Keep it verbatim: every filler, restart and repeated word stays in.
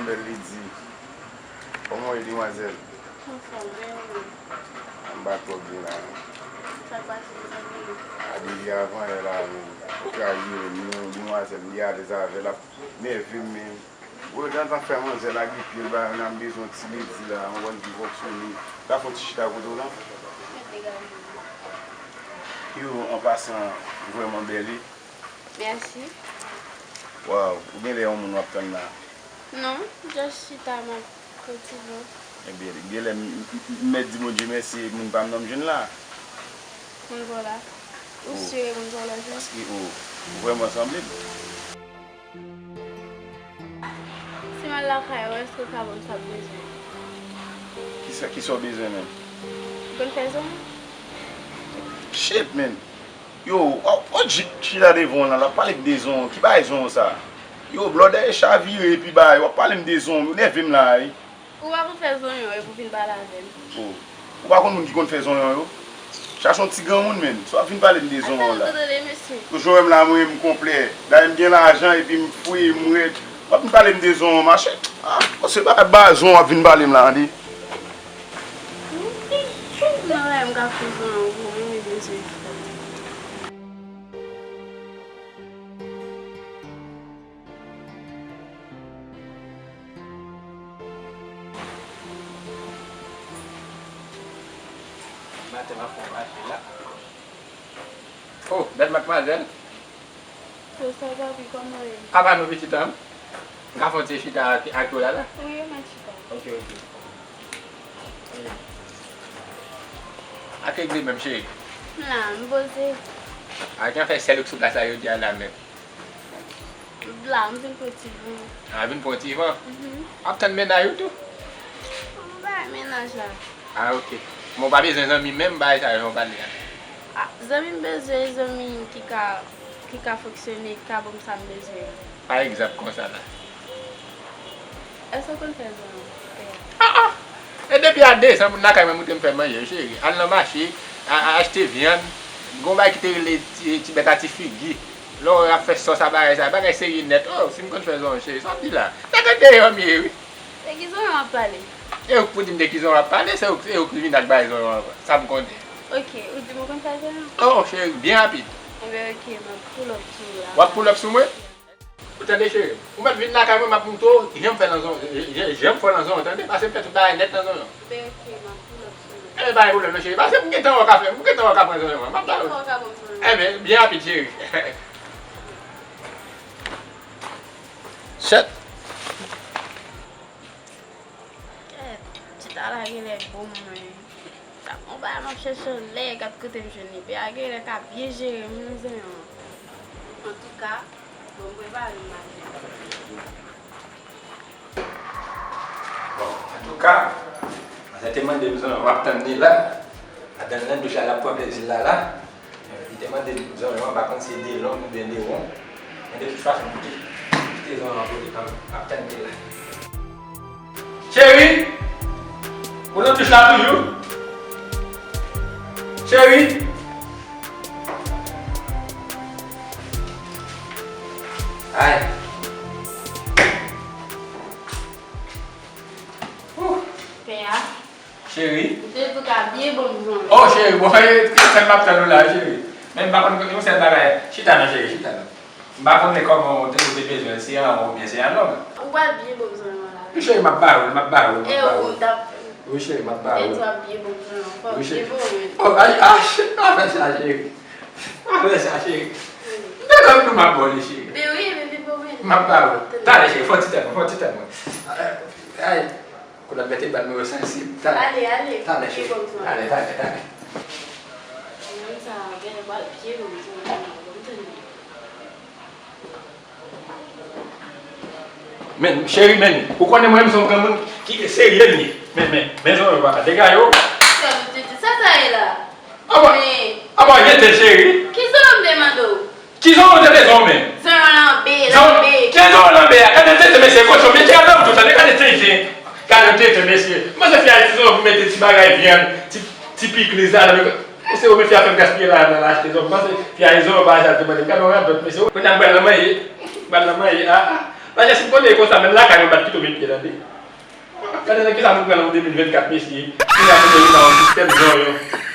Li di, kòman w ye, demwazèl? Anfòm, men ou menm? M pa twò byen la, non. Sa k pase, mezanmi? A, depi avan yè la, men, ou kraze m, men, demwazèl, m te alèz avè l, l ap nève m, men, ou gentan fè manzè lage pye l, ba, nan bezwen ti ledi la, ou konn ki fonksyone. Ka fè yon ti chita kote w la? Mete gade. Yo, an pasan, ou vrèman bèl, wi. Mèsi. Waw, ou genlè yon moun w ap tann la. Non, just chita, m ap pran ti van. Ebyen, genlè m, m, m, m mèt di Bondye mèsi, moun pa m nan m jwenn la. Moun pa w la. Ou si moun pa w la jwenn? Paske, o, ou vrèman sanble m. Si m al lakay ou, èske w ka ban m sa m bezwen? Kisa, kisa w bezwen menm? M konn fè zon. Shit, man. Yo, w, w jis chita devan w la, l ap pale m de zon, ki bagay zon sa? Yo, blòdè e chavire epi bagay, w ap pale m de zon, ou nève m la, wi. Ou pa konn fè zonyon epi w vin pale avè m. O, ou pa konn moun ki konn fè zonyon yo? Chache yon ti granmoun, menn. Sa w ap vin pale m de zonyon la? Atan, tande, mesye. Ou jwe m la, mwen, m konplè. Dayè, m gen lajan epi m fre, m rèd. W ap vin pale m de zonyon, mache. A, se pa ba zonyon w ap vin pale m la, tande. Nan la, m ka fè zonyon pou mwen, men bezwen fè. Maten m ap fè yon mache la. O, bèl madmwazèl. Kòman w ye, papi, kòman w ye? Apa nou, pitit an? M ka fè yon ti chita ak, ak ou la, la? Wi, ou mèt chita. Ok, ok. Ak regle menm, cheri. M la, m poze. A, jan fè sèl ou k sou plas la jodi a la menm. La, m vin pran ti van. A, vin pran ti van? Mhm. W ap tann mennaj ou tou? M pa gen mennaj la. A, ok. Men w pa bezwen zanmi menm, bagay sa yo w pale a? A, zanmi m bezwen zanmi ki ka, ki ka fonksyone, ki ka ban m sa m bezwen an. Pa egzanp konsa la. Èske w konn fè zonyon? A, a! E depi a dezan moun lakay mwen moute m fè manje, cheri. Al nan mache, a, a, achte vyann. Gon bagay ki te rele ti, ti bèt a ti figi. Lè w ap fè sòs a bagay sa, bagay serye nèt. O, si m konn fè zonyon, cheri, sa w ap di la? Nèg an deyò m ye, wi. De ki zonyon w ap pale? E ou k pou di m de ki zonyon w ap pale, se ou, se ou ki vin ak bagay zonyon an, sa m konnen. Ok, ou di m ou konn fè zonyon? O, cheri, byen rapid. Enben, ok, m ap pull up sou ou la. W ap pull up sou mwen? Ou tande, cheri? Ou mèt vin lakay mwen, m ap montre w jan m fè nan zonyon, jan, jan m fò nan zonyon, tande? Paske m fè tout bagay nèt nan zonyon. Enben, ok, m ap pull up sou ou. Enben, pa gen pwoblèm, non, cheri. Paske m gentan wè w ka fè, m gentan wè w ka pran zonyon an. M ap ba ou. Enben, byen rapid, cheri. Shit. Kèt, ti tala genlè bon mwen. Sa bon bagay m ap chèche anlè, gad kote m jwenn li. Pè a genlè ka byen jere m nan zonyon an. Antouka, bon, m prepare m maten. Bon, antouka, manzè te mande m zonyon, m ap tann li la. Adan nan douch la, l ap pran plezi l la, la. Li te mande m zonyon an, m pa konn si de long oubyen de won. Men de tout fason, m kite, m kite zonyon an pou li, m ap tann li la. Cheri! Ou nan douch la toujou? Cheri! Ay! Ouh! Pè a. Cheri. M te di w ka byen ban m zonyon. O, cheri, bon, e, se sèl m ap tann ou la, cheri. Men m pa konn yon sèl bagay. Chita non, cheri, chita non. M pa konnen kòman ou te, ou te bezwen l, se an won oubyen se an long. Ou pral byen ban m zonyon an la. Wi, cheri, m ap ba ou l, m ap ba ou l, m ap ba ou l. E ou, m t ap. Wi, cheri, m ap ba ou l. M te di w ap byen ban m zonyon. Wi, cheri. O, ay, a, cheri, pa fè sa, cheri. Pa fè sa, cheri. M te konn nou m ap ba w li, cheri. Men wi, men vin ban mwen. M ap ba ou l. Talè, cheri, fè yon ti tèt mwen, fè yon ti tèt mwen. Ay. Koulèt mete ban nou yo sansib. Talè. Ale, ale. Talè, cheri. Ale, talè, talè. Moun sa a genlè pral pye ban m zonyon an, ban m tande. Men, cheri, men, ou konnen mwen, m se yon granmoun ki serye m ye. Men, men, men zonyon papa, dega yo. Sa ou te di, sa sa ye la? Apa, apa, jete, cheri. Ki zonyon m te mande w? Ki zonyon w te bezwen w menm? Zonyon lanbe, lanbe. Ki zonyon lanbe a? Gade tenten mesye, kochon, mesye, gade w tou, tande, gade tenten. Gade tenten mesye. M panse fi a ti zonyon pou mete ti bagay vyann, ti, ti pikliz ladan, men se ou menm fi a fè m gaspiye lajan nan achte zonyon. M panse fi a e zonyon bagay sa l te mande m. Gade yon radòt mesye. Kounye a m pral nan manje, m pral nan manje, a, a. Majè, si m konnen e konsa, menm lakay mwen m pa t kite w met pye tande. Gade nan kisa nou pran nan de mil vennkat, mesye. Kounya pou nou nan yon sistèm zonyon.